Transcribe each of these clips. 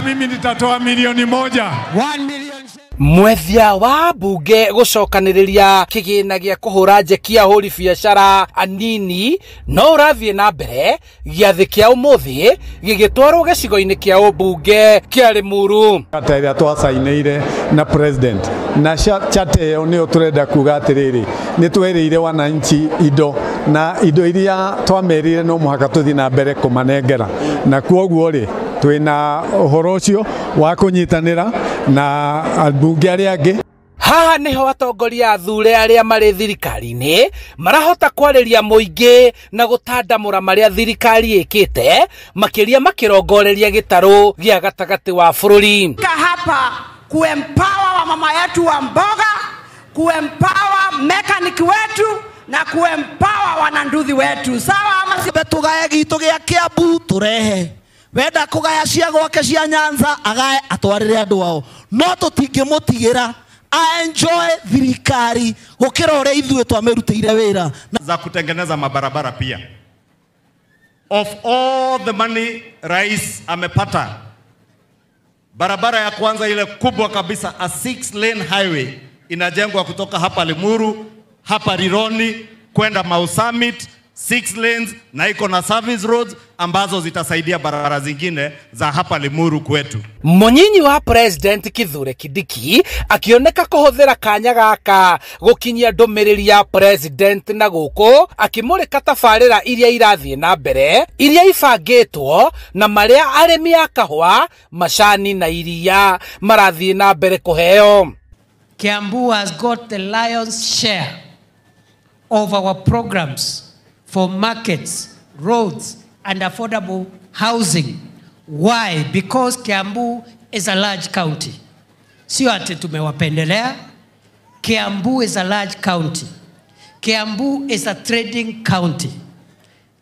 Mimi nitatoa 1 milioni. 1 million. Mwethia wa mbunge gũcokanĩrĩria kĩgĩna gĩa kũhũra njeki ahũri biacara anini no ũrathiĩ na mbere. Gĩathĩ kĩa ũmũthĩ gĩgĩtwarwo gĩcigo-inĩ kĩa ũmbunge kĩa Limuru. Charter ĩrĩa twacainĩire na president na charter ĩyo nĩyo tũrenda kuga atĩrĩrĩ, nĩ twerĩire wananchi indo na indo iria twamerire no mũhaka tũthiĩ na mbere kũmanengera, na kuoguo rĩ, twĩna ũhoro ũcio wa kũnyitanĩra na ambunge arĩa angĩ. Haha niho atongoria athure arĩa marĩ thirikari-inĩ marahota kwarĩria mũingĩ na gũtandamũra marĩa thirikari ĩkĩte, makĩria makĩrongoreria gĩtarũ gĩa gatagatĩ wa bũrũri. Hapa kuempower wamama yetu wa mboga, kuempower mechanic wetu na kuempower wananduthi wetu. Sawa ama si? Tugaye gitu gĩa Kiambu turehe, wenda kugaya cia gwake cia Nyanza agae atwarĩre andũ ao, no tũtingĩmũtigĩra aenjoy thirikari gũkĩra ũrĩa ithuĩ twamĩrutĩire wĩra. Za kutengeneza mabarabara pia. Of all the money rais amepata, barabara ya kwanza ile kubwa kabisa, a 6 lane highway inajengwa kutoka hapa Limuru, hapa Rironi kwenda Mau Summit, six lanes na iko na service roads ambazo zitasaidia barabara zingine za hapa Limuru kwetu. Mũnyinyi wa president Kithure Kindiki akĩoneka kũhũthĩra kanya gaka gũkinyia ndũmĩrĩri ya president, na gũkũ akĩmũrĩka tabarĩra iria irathiĩ na mbere, iria ibangĩtwo na marĩa arĩmi a kahũa, macani na iria marathiĩ na mbere kũheo. Kiambu has got the lion's share of our programs for markets, roads, and affordable housing. Why? Because Kiambu is a large county. Sio ati tumewapendelea. Kiambu is a large county. Kiambu is a trading county.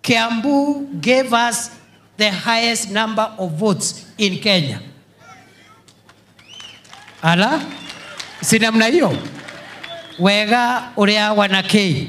Kiambu gave us the highest number of votes in Kenya. Ala, si namna hiyo? Wega uria wanakei.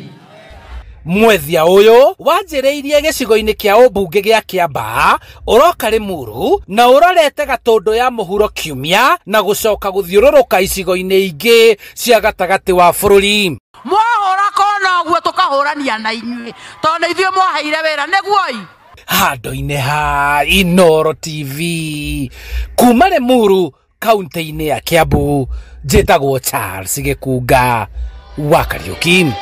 Mwethia ũyũ wanjĩrĩirie gĩcigo-inĩ kĩa ũmbunge gĩa Kĩambaa, ũroka Limuru na ũrorete Gatũndũ ya mũhuro kiumia na gũcoka gũthiũrũrũka icigo-inĩ ingĩ cia gatagatĩ wa bũrũri. Mwahũra kona ũguo tũkahũrania na inyuĩ tondũ nĩ ithuĩ mwaheire wĩra nĩguoi. Handũ-inĩ ha Inoro TV kuma Limuru, kaunti-inĩ ya Kiambu, njĩtagwo Charles Gĩkunga wa Kariũki.